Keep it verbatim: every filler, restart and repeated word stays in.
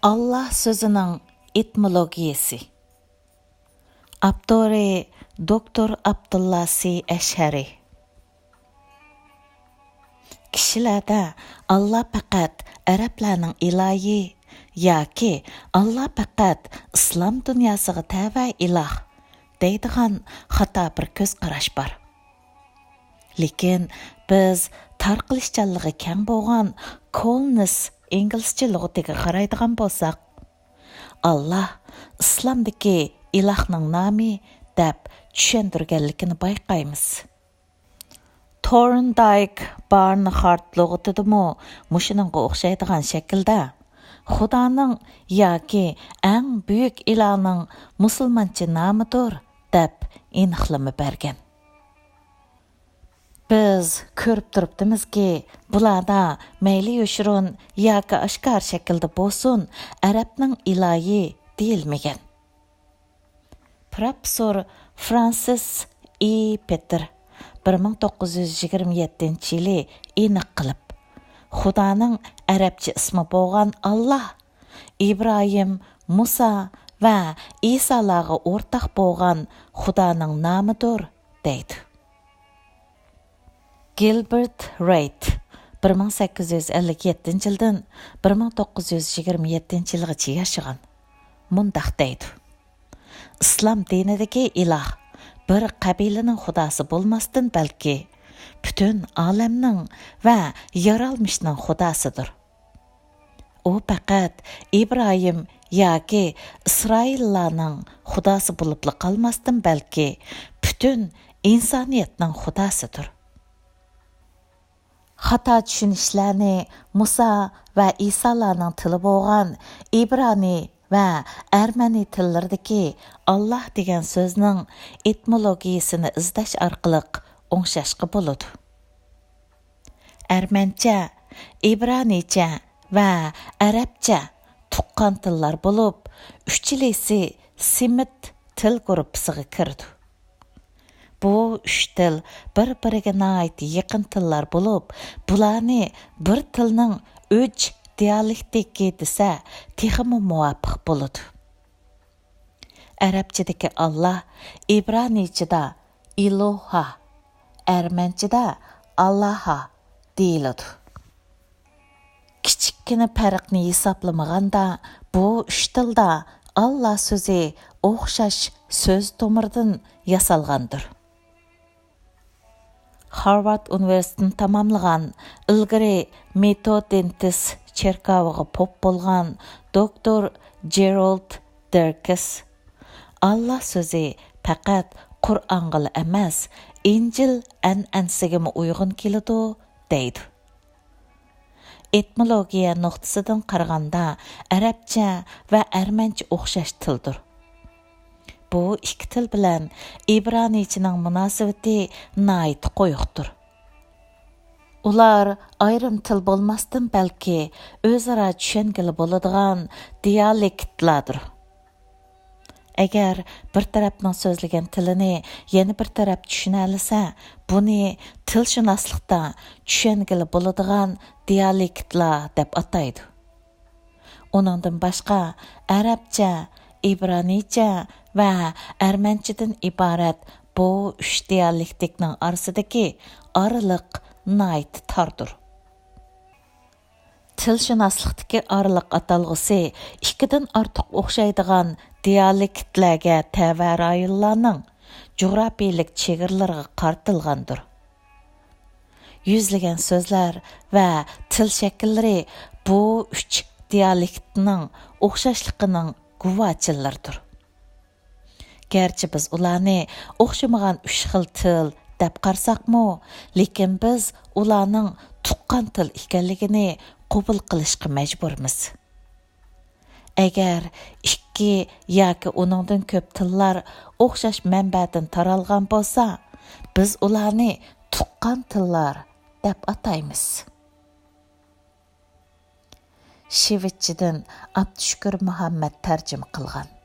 ئاللا سۆزىنىڭ ئېتىمولوگىيىسى. ئاپتورى دوكتور ئابدۇللا سى ئەشھەرى. كىشىلەردە ئاللا پەقەت ئەرەبلەرنىڭ ئىلاھى ياكى ئاللا پەقەت ئىسلام دۇنياسىغا تەۋە ئىلاھ دەيدىغان خاتا بىر كۆز قاراش بار. لېكىن بىز تارقىلىشچانلىقى كەڭ بولغان كولنىس ئىنگلىزچە لۇغىتىگە قارايدىغان بولساق، ئاللا ئىسلامدىكى ئىلاھنىڭ نامى دەپ چۈشەندۈرگەنلىكىنى بايقايمىز. تورندايك بارنخارت لۇغىتىدىمۇ مۇشۇنىڭغا ئوخشايدىغان شەكىلدە خۇدانىڭ ياكى ئەڭ بۈيۈك ئىلاھنىڭ مۇسۇلمانچە نامىدۇر دەپ ئېنىقلىما بەرگەن. بىز كۆرۈپ تۇرۇپتىمىزكى، بۇلاردا مەيلى يوشۇرۇن ياكى ئاشكارا شەكىلدە بولسۇن، ئەرەبنىڭ ئىلاھى دېيىلمىگەن. پروفېسسور فرانسىس ئى پېتېر بىر مىڭ توققۇز يۈز يىگىرمە يەتتىنچى يىلى ئېنىق قىلىپ، خۇدانىڭ ئەرەبچە ئىسمى بولغان ئاللا ئىبراھىم، مۇسا ۋە ئىسالارغا ئورتاق بولغان خۇدانىڭ نامىدۇر دەيدۇ. گىلبېرت رەيت بىر مىڭ سەككىز يۈز ئەللىك يەتتىنچى يىلدىن بىر مىڭ توققۇز يۈز يىگىرمە يەتتىنچى يىلغىچە ياشىغان. مۇنداق دەيدۇ: ئىسلام دىنىدىكى ئىلاھ بىر قەبىلىنىڭ خۇداسى بولماستىن، بەلكى پۈتۈن ئالەمنىڭ ۋە يارالمىشنىڭ خۇداسىدۇر. ئۇ پەقەت ئىبراھىم ياكى ئىسرائىللارنىڭ خۇداسى بولۇپلا قالماستىن، بەلكى پۈتۈن ئىنسانىيەتنىڭ خۇداسىدۇر. خاتا چۈشىنىشلەرنى مۇسا ۋە ئىسالارنىڭ تىلى بولغان ئىبرانىي ۋە ئەرمەنىي تىللىرىدىكى ئاللا دېگەن سۆزنىڭ ئېتىمولوگىيىسىنى ئىزدەش ئارقىلىق ئوڭشاشقا بولىدۇ. ئەرمەنچە، ئىبرانىيچە ۋە ئەرەبچە تۇغقان تىللار بولۇپ، ئۈچىلىسى سېمىت تىل گۇرۇپپىسىغا كىرىدۇ. بۇ ئۈچ تىل بىر-بىرىگە ناھايىتى يېقىن تىللار بولۇپ، بۇلارنى بىر تىلنىڭ ئۆچ دىئالېكتىكى دېسە، تېخىمۇ مۇۋاپىق بولىدۇ. ئەرەبچىدىكى ئاللا ئىبرانىيچىدا ئىلوھا، ئەرمەنچىدە ئالاھا دېيىلىدۇ. كىچىككىنە پەرقنى ھېسابلىمىغاندا، بۇ ئۈچ تىلدا ئاللا سۆزى ئوخشاش سۆز تومۇرىدىن ياسالغاندۇر. خارۋارد ئۇنىۋېرسىتېتىنى تاماملىغان، ئىلگىرى مېتودىنتىس چېركاۋىغا پوپ بولغان دوكتور جېرالد دېركىس، ئاللا سۆزى پەقەت قۇرئانغىلا ئەمەس، ئىنجىل ئەنئەنىسىگىمۇ ئۇيغۇن كېلىدۇ، دەيدۇ. ئېتىمولوگىيە نۇقتىسىدىن قارىغاندا، ئەرەبچە ۋە ئەرمەنچە ئوخشاش تىلدۇر. بۇ ئىككى تىل بىلەن ئىبرانىيچىنىڭ مۇناسىۋىتى ناھايىتى قويۇقتۇر. ئۇلار ئايرىم تىل بولماستىن، بەلكى ئۆزئارا چۈشەنگىلى بولىدىغان دىئالېكتلاردۇر. ئەگەر بىر تەرەپنىڭ سۆزلىگەن تىلىنى يەنە بىر تەرەپ چۈشىنەلىسە، بۇنى تىلشۇناسلىقتا چۈشەنگىلى بولىدىغان دىئالېكتلار دەپ ئاتايدۇ. ئۇنىڭدىن باشقا، ئەرەبچە، ئىبرانىيچە ۋە ئەرمەنچىدىن ئىبارەت بۇ ئۈچ دىئالېكتىكنىڭ ئارىسىدىكى ئارىلىق ناھايىتى تاردۇر. تىلشۇناسلىقتىكى ئارىلىق ئاتالغۇسى ئىككىدىن ئارتۇق ئوخشايدىغان دىئالېكتلەرگە تەۋە رايونلارنىڭ جۇغراپىيىلىك چېگرىلىرىغا قارىتىلغاندۇر. يۈزلىگەن سۆزلەر ۋە تىل شەكىللىرى بۇ ئۈچ دىئالېكتنىڭ ئوخشاشلىقىنىڭ گۇۋاچىلىرىدۇر. گەرچە بىز ئۇلارنى ئوخشىمىغان ئۈچ خىل تىل دەپ قارىساقمۇ، لېكىن بىز ئۇلارنىڭ تۇغقان تىل ئىكەنلىكىنى قوبۇل قىلىشقا مەجبۇرمىز. ئەگەر ئىككى ياكى ئۇنىڭدىن كۆپ تىللار ئوخشاش مەنبەدىن تارالغان بولسا، بىز ئۇلارنى تۇغقان تىللار دەپ ئاتايمىز. شىۋىچچىدىن ئابدۇشۈكۈر مۇھەممەت تەرجىمە قىلغان.